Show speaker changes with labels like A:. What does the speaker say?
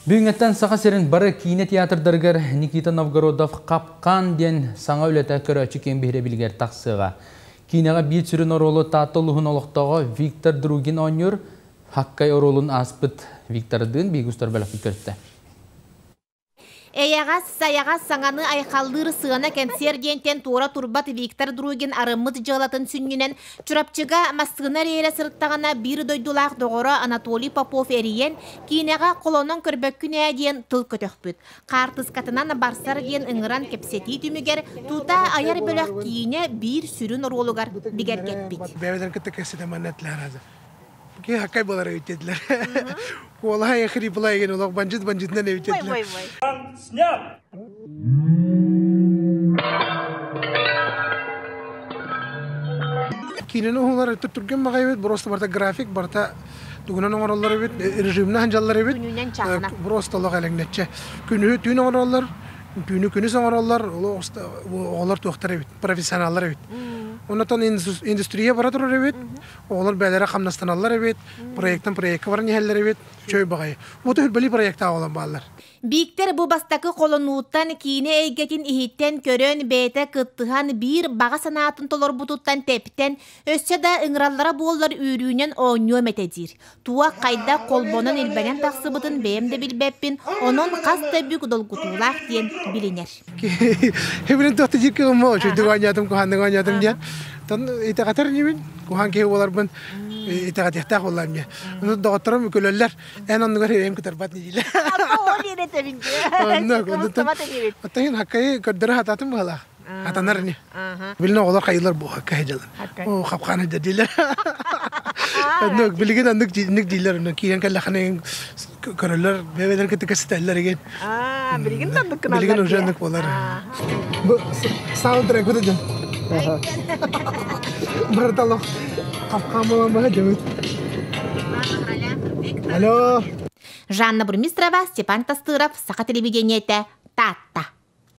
A: Бүгүҥҥэттэн Саха сирин бары киинэ театрдарыгар Никита Новгородов «Хапкаан» диэн саҥа үлэтэ көрөөччү киэҥ биһирэбилигэр тахсыаҕа. Киинэҕэ биир сүрүн оруолу Таатта улууһун олохтооҕо Виктор Другин оонньуур, Хаккай оруолун ааспыт Виктордыын биһиги устар бөлөхпүт көрүстэ.
B: Эйэҕэс, сайаҕас саҥаны айхаллыыр сыана кэнсиэр диэнтэн туора турбат Виктор Другин арыммыт дьыалатын сүнньүнэн Чурапчыга массыына эриэрэ сырыттаҕына биир дойдулаах доҕоро Анатолий Попов эрийэн, киинэҕэ холонон көрбөккүн ээ диэн тыл көтөхпүт. Хаартыскатынан барсар диэн ыҥыран кэпсэтии түмүгэр тута айар бөлөх киинэ биир сүрүн оруолугар бигэргэппит.
C: Бэйэлэрин кытта кэпсэтэ манна этилэр Ки хаккай болар эбит диэтилэр. Куолаһа хрипла еген олох бандьыт бандьытынан эбит диэтилэр.
D: Снят!
C: Киинэни уһулар түргэн баҕайы эбит, просто барыта график, барыта тугунан оҥороллор эбит, режимнэ сылдьаллар эбит.
B: Күнүнэн чааһына.
C: Просто олох элэҥнэччэ. Күнүһү түүн оҥороллор, түүнү күнүс оҥороллор, оҕолор туохтар эбит, профессионаллар эбит. Оннотон индустрия бара турар эбит, Оҕолор бэйэлэрэ хамнастаналлар эбит, проектан проекка баран иһэллэр эбит, үчүгэй баҕайы. Бу түһүлбэли проектаах олон бааллар.
B: Бииктэр бу бастакы холонууттан киинэ эйгэтин иһиттэн көрөн, бэйэтэ кыттыһан биир баҕа санаатын толорбутуттан тэптэн, өссө да ыҥыраллара буоллар үөрүүнэн оонньуом этэ диир. Туох хайдах холбонон-илбэнэн тахсыбытын бэйэм да билбэппин, онон хас да бүк долгутуулаах диэн билинэр.
C: Хибилин туохта диир кыһыммы, үчүгдүк оонньоотум, куһааннык оонньоотум диэн. Тон итэҕэтэр инибин, куһаан киһи буоларбын итэҕэтиэхтээх буоллаҕым дии. Ону доҕотторум күлэллэр, эн оннугар эйэм кытарбат дииллэр.
B: Ол иэдэтэбин дии.
C: Оннук, оннук. Оттон иһин хаккайы көрдөрө сатаатым быһалаах. Атанар ини. Билин оҕолор хайылар бу хаккай дьалар. О, хапхааны дедилер. Оннук, билигин оннук дииллэр, оннук киирэн кэллэххинэ көрөллөр, бэйэлэр кытта кэситэллэр игин.
B: Аа, билигин да оннук гыналлар.
C: Билигин уже оннук болар. Бу саундтрек бу дьон. Барталох хапхаан болан баха дьабыт. Алло.
B: Жанна Бурмистрова, Степан Тастыров, Саха телевидениетэ, Таатта.